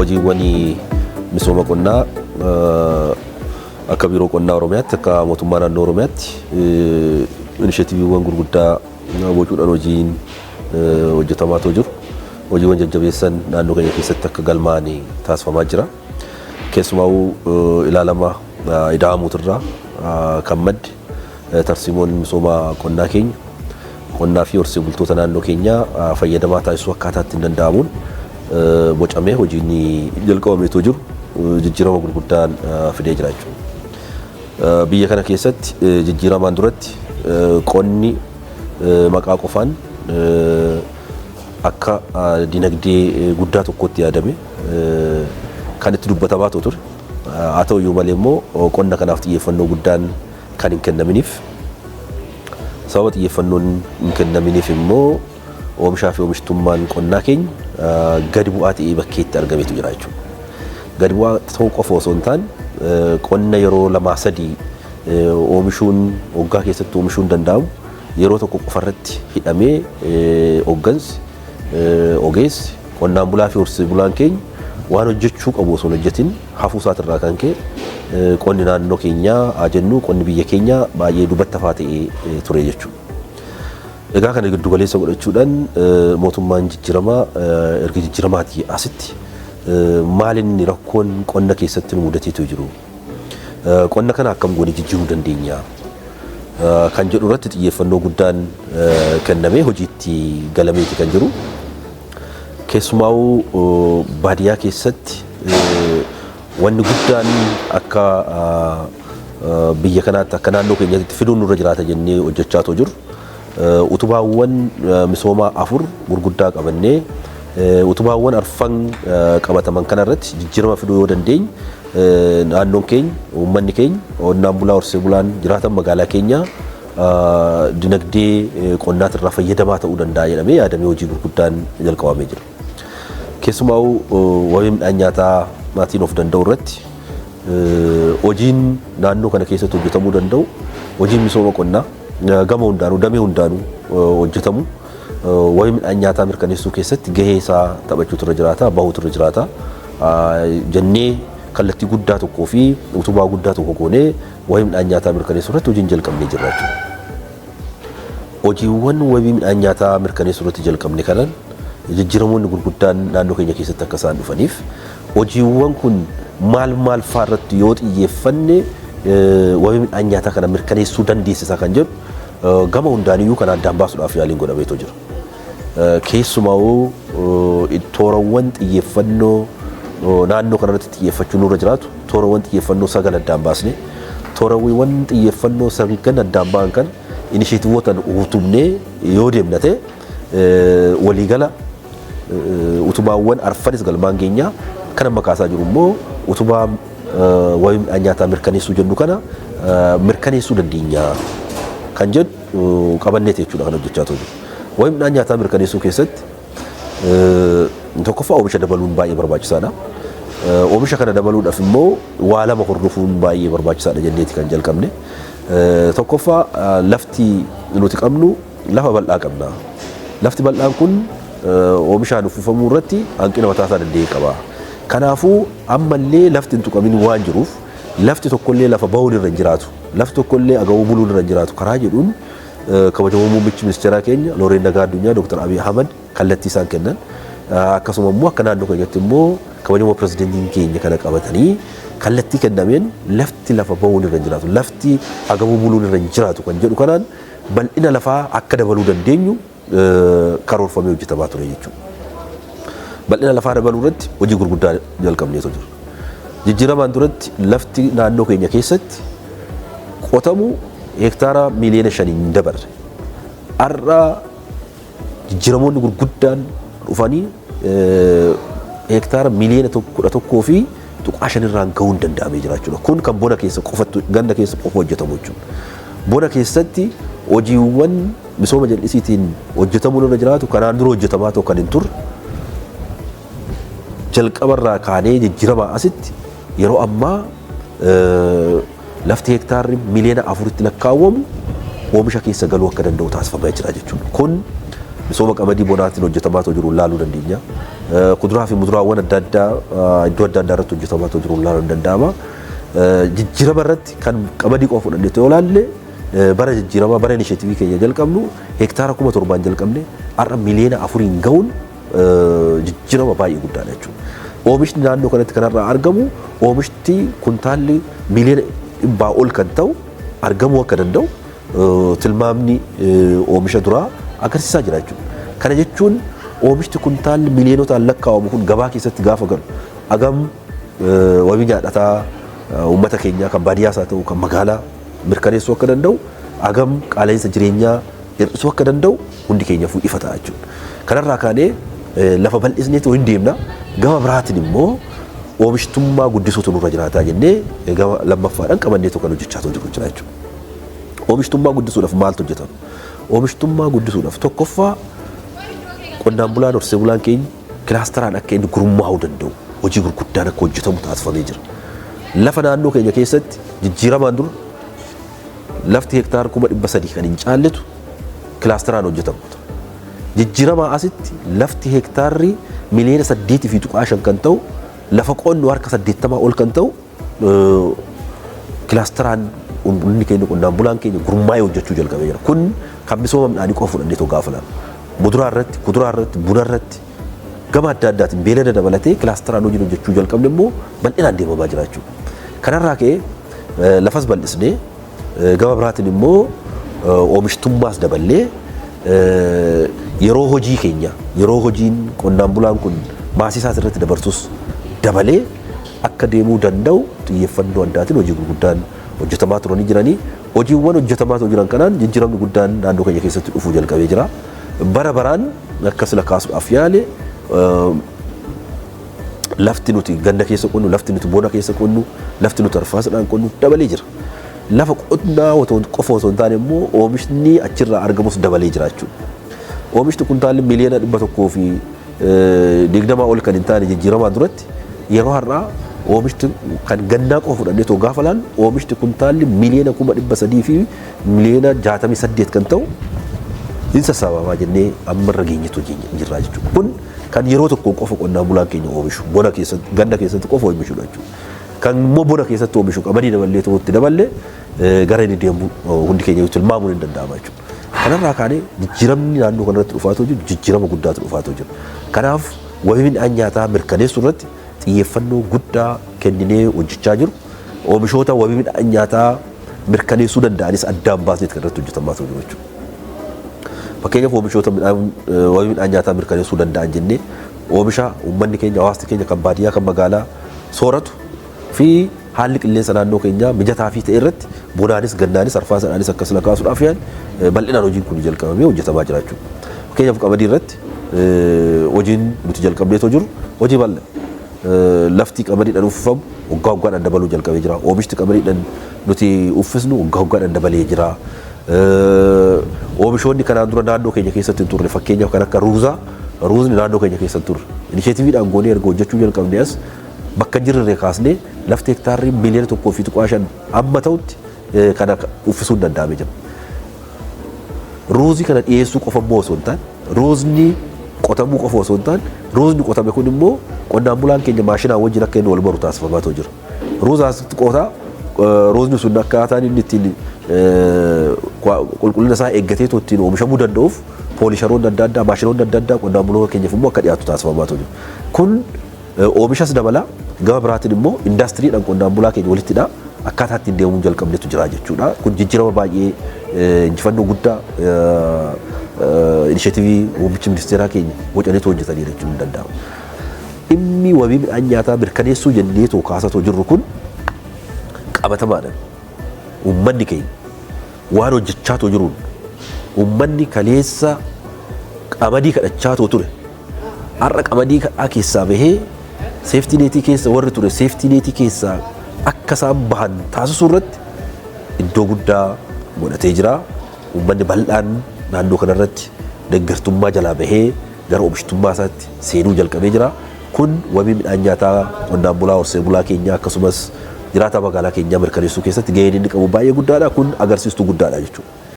Hojiiwwan misooma qonnaa akka Biiroo Qonnaa Oromiyaatti, akka mootummaa naannoo Oromiyaatti inisheetiiviiwwan gurguddaa bocuudhaan hojiin hojjetamaa jiru. Hojiiwwan jajjabeessan naannoo keenya keessatti akka galmaa'an taasifamaa jira. Keessumaa'uu ilaalama ida'amuutirraa kan madde tarsiimoon misooma qonnaa keenya qonnaa fi horsiisee bultoota naannoo keenyaa fayyadamaa taasisuu akkaataa ittiin danda'amuun bocamee hojiin jalqabameetoo jiru jijjiirama gurguddaan fidee jira jechuudha. Biyya kana keessatti jijjiiramaan duratti qonni maqaa qofaan akka dinagdee guddaa tokkotti yaadame kan itti dubbatamaa ture. Haa ta'u iyyuu malee immoo qonna kanaaf xiyyeeffannoo guddaan kan hin kennaminiif, sababa xiyyeeffannoon hin kennaminiif immoo oomishaa fi oomishtummaan qonnaa keenya gadi bu'aa ta'ee bakkeetti argametu jira jechuudha. Gadi bu'aa ta'uu qofa osoo hin taane, qonna yeroo lamaa sadii oomishuun waggaa keessatti oomishuun danda'amu yeroo tokko qofarratti hidhamee hooggansi, ogeessi, qonnaan bulaa fi horsiisee bulaan keenya waan hojjechuu qabu osoo hin hojjetin hafuu isaatirraa kan ka'e qonni naannoo keenyaa haa jennu qonni biyya keenyaa baay'ee duubatti hafaa ta'ee ture jechuudha. Egaa kana giddu galeessa godhachuudhaan mootummaan jijjiiramaa erga jijjiiramaatii asitti maal inni rakkoon qonna keessatti nu mudateetu jiru? Qonna kana akkam goone jijjiiruu dandeenya? Kan jedhu irratti xiyyeeffannoo guddaan kennamee hojiitti galameeti kan jiru. Keessumaa'uu baadiyyaa keessatti wanni guddaan akka biyya kanaatti, akka naannoo keenyaatti fiduun nurra jiraata jennee hojjechaa jiru. Utubaawwan misoomaa afur gurguddaa qabannee utubaawwan arfan qabataman kanarratti jijjiirama fiduu yoo dandeenye, naannoon keenya, uummanni keenya, qonnaan bulaa, horsiisee bulaan jiraatan magaalaa keenyaa dinagdee qonnaatirraa fayyadamaa ta'uu danda'a jedhamee yaadamee hojii gurguddaan jalqabamee jira. Keessumaa'uu wabii midhaan nyaataa maatiin of danda'u irratti hojiin naannoo kana keessatti hojjetamuu danda'u, hojiin misooma qonnaa gama hundaanuu, damee hundaanuu hojjetamu wabii midhaan nyaataa mirkaneessuu keessatti gahee isaa taphachuutu irra jiraata, bahuutu irra jiraata jennee kallattii guddaa tokkoo fi utubaa guddaa tokko goonee wabii midhaan nyaataa mirkaneessuu irratti hojiin jalqabnee jirra jechuudha. Hojiiwwan wabii midhaan nyaataa mirkaneessuu irratti jalqabne kanaan jijjiiramoonni gurguddaan naannoo keenya keessatti akka isaan dhufaniif, hojiiwwan kun maal maal fa'aa irratti yoo xiyyeeffanne wabii midhaan nyaataa kana mirkaneessuu dandeessisa kan jedhu gama hundaaniyyuu kan addaan baasuudhaaf yaaliin godhameetoo jira. Keessumaa'uu toorawwan xiyyeeffannoo naannoo kanarratti xiyyeeffachuu nurra jiraatu toorawwan xiyyeeffannoo 9 addaan baasne, toorawwan xiyyeeffannoo sagalgan addaan ba'an kan inisheetiiwwan utubnee yoo deemna ta'e, waliigala utubaawwan arfanis galmaan geenyaa. Kan amma kaasaa jiru immoo utubaa wabii midhaan nyaataa mirkaneessuu jennu kana mirkaneessuu dandeenya kan jedhu qabanneeti jechuudha kan hojjechaa jiru. Wabii midhaan nyaataa mirkaneessuu keessatti tokkoffaa oomisha dabaluun baay'ee barbaachisaadha. Oomisha kana dabaluudhaaf immoo waa lama hordofuun baay'ee barbaachisaadha jenneeti kan jalqabne. Tokkoffaa, lafti nuti qabnu lafa bal'aa qabna. Lafti bal'aan kun oomishaan uffifamuu irratti hanqina mataa isaa danda'e qaba. Kanaafuu ammallee lafti hin tuqamin waan jiruuf, lafti tokkollee lafa bahuun irra hin jiraatu. Lafti tokkollee agawuu buluun irra hin jiraatu karaa jedhuun kabajamoo muummichi ministeeraa keenya Looreen Nagaa Addunyaa Dr. Abiy Ahmad kallattii isaan kennan, akkasuma immoo akka naannoo keenyatti immoo kabajamoo pirezidentiin keenya kana qabatanii kallattii kennameen lafti lafa bahuun irra hin jiraatu, lafti agabuu buluun irra hin jiraatu kan jedhu kanaan bal'ina lafaa akka dabaluu dandeenyu karoorfamee hojjetamaa ture jechuudha. Bal'ina lafaa dabaluu irratti hojii gurguddaa jalqabneetu jiru. Jijjiiramaan duratti lafti naannoo keenya keessatti qotamu hektaara miiliyoona 5 hin dabarre. Har'a jijjiiramoonni gurguddaan dhufanii hektaara miiliyoona 11.5 irraan gahuun danda'amee jira jechuudha. Kun kan bona keessa qofatti, ganda keessa qofa hojjetamu jechuudha. Bona keessatti hojiiwwan misooma jal'isiitiin hojjetamuun irra jiraatu kanaan dura hojjetamaa ta'u kan hin turre, jalqabarraa kaanee jijjiiramaa asitti yeroo ammaa lafti hektaarri miiliyoona 4tti lakkaawwamu oomisha keessa galuu akka danda'u taasifamee jira jechuudha. Kun misooma qamadii bonaatiin hojjetamaa jiru ilaaluu dandeenya. Kuduraa fi muduraawwan adda addaa iddoo adda addaa irratti hojjetamaa jiru ilaaluun danda'ama. Jijjiirama irratti kan qamadii qofa fudhannee yoo ilaalle, bara jijjiiramaa, bara inisheetivii keenya jalqabnu hektaara 7,000 jalqabne har'a miliyoona 4n gahuun jijjiirama baay'ee guddaadha jechuudha. Oomishni naannoo kanatti kanarraa argamu oomishti kuntaalli miliyoona 100 ol kan ta'u argamuu akka danda'u tilmaamni oomisha duraa agarsiisaa jira jechuudha. Kana jechuun oomishti kuntaalli miliyonotaan lakkaa'amu kun gabaa keessatti gaafa galu agam wabii nyaadhataa uummata keenyaa kan baadiyyaas haa ta'u kan magaalaa mirkaneessuu akka danda'u, agam qaala'insa jireenyaa hir'isuu akka danda'u hundi keenyaafuu ifa ta'a jechuudha. Kanarraa kaanee lafa bal'isneetu hin deemna. Gama biraatiin immoo oomishtummaa guddisuutu nurra jiraataa jennee gama lammaffaadhaan qabanneetu kan hojjechaa jiru jira jechuudha. Oomishtummaa guddisuudhaaf maaltu hojjetama? Oomishtummaa guddisuudhaaf tokkoffaa qonnaan bulaan, horsee bulaan keenya kilaasteraan akka inni gurmaa'uu danda'u hojii gurguddaan akka hojjetamu taasifamee jira. Lafa naannoo keenya keessatti jijjiiramaan dura lafti hektaara 300,000 kan hin caalletu kilaasteraan hojjetamu. Jijjiiramaa asitti lafti hektaarri miliyoona 8.5 kan ta'u, lafa qonnu harka 80 ol kan ta'u kilaasteraan uummanni keenya, qonnaan bulaan keenya gurmaa'ee hojjechuu jalqabee jira. Kun kan misooma midhaanii qofa fudhannee too gaafa ilaalu. Muduraa irratti, kuduraa irratti, buna irratti, gama adda addaatiin beelada dabalatee kilaasteraan hojii hojjechuu jalqabne immoo bal'inaan deemamaa jira jechuudha. Kanarraa ka'ee lafas bal'isnee, gama biraatiin immoo oomishtummaas daballee, yeroo hojii keenya, yeroo hojiin qonnaan bulaan kun maasii isaas irratti dabarsus dabalee akka deemuu danda'u xiyyeeffannoo addaatiin hojii gurguddaan hojjetamaa turanii jiranii. Hojiiwwan hojjetamaa jiran kanaan jijjiiramni guddaan naannoo keenya keessatti dhufuu jalqabee jira. Bara baraan akka sila kaasuudhaaf yaale lafti nuti ganda keessa qonnu, lafti nuti bona keessa qonnu, lafti nuti arfaasaadhaan qonnu dabalee jira. Lafa qonnaa qofa osoo hin taane immoo oomishni achirraa argamus dabalee jira jechuudha. Oomishni kuntaalli miliyoona 120 ol kan hin taane jijjiiramaan duratti, yeroo har'aa oomishti kan gannaa qofa fudhannee too gaafa laallu oomishti kuntaalli miliyoona 368,000,000 kan ta'u hin sassaabamaa jennee amma irra geenyetu jirra jechuudha. Kun kan yeroo tokko qofa qonnaan bulaan keenya oomishu bona keessatti, ganna keessatti qofa oomishudha jechuudha. Kan immoo bona keessatti oomishu qamadii daballee ta'utti daballee gara inni deemu hundi keenya tilmaamuun hin danda'ama jechuudha. Kanarraa kaanee jijjiiramni naannoo kanarratti dhufaatu jiru jijjiirama guddaatu dhufaatu jira. Kanaaf wabii midhaan nyaataa mirkaneessuu irratti xiyyeeffannoo guddaa kenninee hojjechaa jiru. Oomishoota wabii midhaan nyaataa mirkaneessuu danda'anis addaan baasnee kan irratti hojjetamaa jiru jechuudha. Fakkeenyaaf oomishoota midhaan wabii midhaan nyaataa mirkaneessuu danda'an jennee oomisha uummanni keenya, hawaasni keenya kan baadiyyaa kan magaalaa sooratu fi haalli qilleensa naannoo keenyaa mijataa fi ta'e irratti bonaanis gannaanis arfaasaadhaanis akkasuma kaasuudhaaf yaal bal'inaan hojiin kun jalqabamee hojjetamaa jira jechuudha. Fakkeenyaaf qamadii irratti hojiin nuti jalqabneetoo jiru hojii bal'aa. Lafti qamadiidhaan uffifamu waggaa waggaadhaan dabaluu jalqabee jira. Oomishti qamadiidhaan nuti uffisnu waggaa waggaadhaan dabalee jira. Oomishoonni kanaan dura naannoo keenya keessatti hin turre, fakkeenyaaf kan akka ruuzaa, ruuzni naannoo keenya keessa hin turre. Inisheetiviidhaan goonee erga hojjechuu jalqabnee as bakka jirre kaasnee lafti hektaarri miliyoona 1.5 amma ta'utti kana uffisuun danda'amee jira. Ruuzii kana dhiyeessuu qofa immoo osoo hin taane, ruuzni qotamuu qofa osoo hin taane, ruuzni qotame kun immoo qonnaan bulaan keenya maashinaa wajjin akka inni wal baru taasifamaa jira. Ruuza asitti qotaa, ruuzni sun akkaataan inni ittiin qulqullina isaa eeggatee ittiin oomishamuu danda'uuf poolisharoonni adda addaa, maashinoonni adda addaa qonnaan buloota keenyaaf immoo akka dhiyaatu taasifamaa jira. Kun oomishas dabala, gama biraatiin immoo indaastiriidhaan qonnaan bulaa keenya walittidha akkaataa ittiin deemuu jalqabnetu jira jechuudha. Kun jijjiirama baay'ee injifannoo guddaa inisheetivii muummichi ministeeraa keenya bocaniitu hojjetanii jechuun hin danda'amu. Dhimmi wabii midhaan nyaataa mirkaneessuu jennee too kaasatoo jirru kun qabatamaadhaan uummanni keenya waan hojjechaa too jiruun, uummanni kaleessa qamadii kadhachaa too ture har'a qamadii kadhaa keessaa bahee, safety netii keessa warri ture safety netii keessaa akka isaan bahan taasisuu irratti iddoo guddaa godhatee jira. Uummanni bal'aan naannoo kanarratti deeggartummaa jalaa bahee gara oomishtummaa isaatti seenuu jalqabee jira. Kun wabii midhaan nyaataa qonnaan bulaa, horsee bulaa keenyaa akkasumas jiraataa magaalaa keenyaa mirkaneessuu keessatti gaheen inni qabu baay'ee guddaadha. Kun agarsiistuu guddaadha jechuudha.